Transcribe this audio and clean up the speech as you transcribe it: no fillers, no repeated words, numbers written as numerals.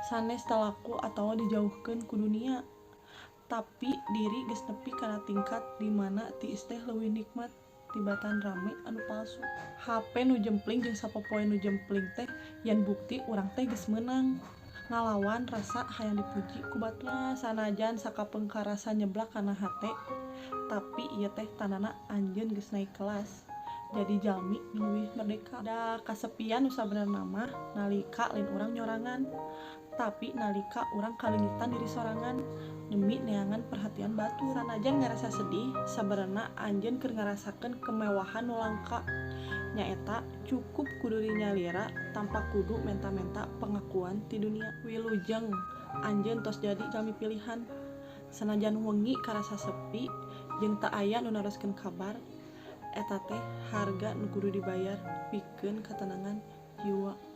Sanes talaku atawa dijauhkeun ku dunia. Tapi diri geus nepi kana tingkat di mana tiis teh leuwih nikmat tibatan rame anu palsu. HP nu jempling jeung sapopoe nu jempling teh yen bukti urang teh geus meunang ngalawan rasa hayang dipuji ku batur. Sanajan sakapeung karasa nyeblak kana hate, tapi ieu teh tandana anjeun geus naik kelas jadi jalmi nu leuwih merdeka. Da kasepian nu sabenerna mah nalika lain urang nyorangan, tapi nalika urang kaleungitan diri sorangan demi neangan perhatian batur. Sanajan ngarasa sedih, sabenerna anjeun keur ngarasakeun kemewahan nu langka, nyaeta cukup ku diri nyalira tanpa kudu menta-menta pengakuan ti dunia. Wilujeng anjeun tos jadi jalmi pilihan. Sanajan wengi karasa sepi jeung teu aya nu naroskeun kabar, eta teh harga nu kudu dibayar pikeun katenangan jiwa.